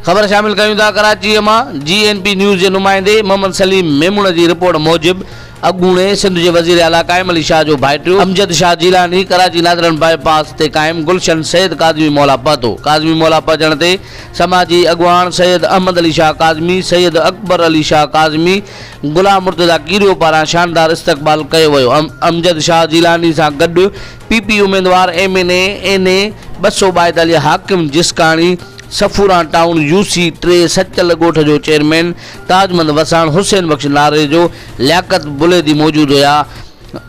خبر شامل ڪيون ٿا ڪراچيء مان جي اين پي نيوز جي نمائندي محمد سليم ميمڻ جي رپورٽ موجب اڳوڻي سنڌ جي وزير اعليٰ قائم علي شاهه جو ڀائٽيو امجد شاهه جيلاني ڪراچي نادرن باء پاس تي قائم گلشن سيد ڪاظمي مولا پهتو. ڪاظمي مولا پهچڻ تي سماجي اڳواڻ سيد احمد علي شاهه ڪاظمي، سيد اڪبر علي شاهه ڪاظمي، غلام مرتضيٰ ڪيريو پاران شاندار استقبال ڪيو ويو. امجد شاهه جيلاني سان گڏ پي پي اميدوار M N A N A 242 Hakim Jiskani, Safoora town U C ٽي سچل ڳوٺ جو چيئرمين تاج محمد وساڻ، حسين بخش ناريجو، لياقت بليدي موجود هيا.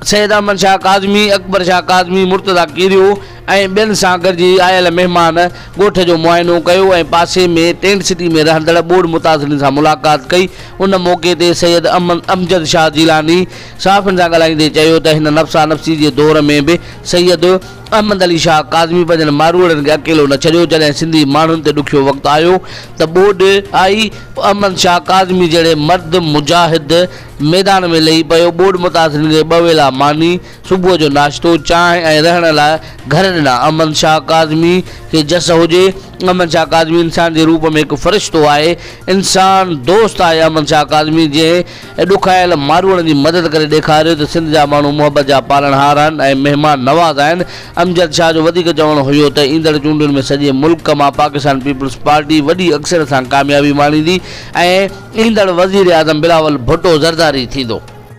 سيد احمد شاهه ڪاظمي، اڪبر شاهه ڪاظمي، مرتضيٰ ڪيريو ۽ ٻين سان گڏجي آيل مهمان ڳوٺ جو معائنو ڪيو ۽ پاسي ۾ ٽينٽ سٽي ۾ رهندڙ ٻوڏ متاثرين سان ملاقات ڪئي. ان موقعي تي سيد امجد شاهه جيلاني صحافين سان ڳالهائيندي چيو ته هن نفسا نفسي جي دور ۾ به سيد احمد علي شاهه ڪاظمي پنهنجن ماروئڙن کي اڪيلو نه ڇڏيو، جڏهن سنڌي ماڻهن تي ڏکيو وقت آيو ته ٻوڏ آئي، احمد شاهه ڪاظمي جهڙي مرد مجاهد ميدان ۾ لهي پيو، ٻوڏ متاثرين کي ٻه ويلا ماني، صبح جو ناشتو، چانهه ۽ رهڻ لاء گهر ڏنا، احمد شاهه ڪاظمي کي جس هجي، احمد شاهه ڪاظمي انسان جي روپ ۾ هڪ فرشتو آهي، انسان دوست آهي احمد شاهه ڪاظمي جنهن ڏکايل ماروئڙن جي مدد ڪري ڏيکاريو ته سنڌ جا ماڻهو محبت جا پالڻهار آهن ۽ مهمان نواز آهن. امجد شاهه جو وڌيڪ چوڻ هيو ته ايندڙ چونڊن ۾ سڄي ملڪ مان پاڪستان پيپلز پارٽي وڏي اڪثريت سان ڪاميابي ماڻيندي ۽ ايندڙ وزيراعظم بلاول ڀٽو زرداري ٿيندو.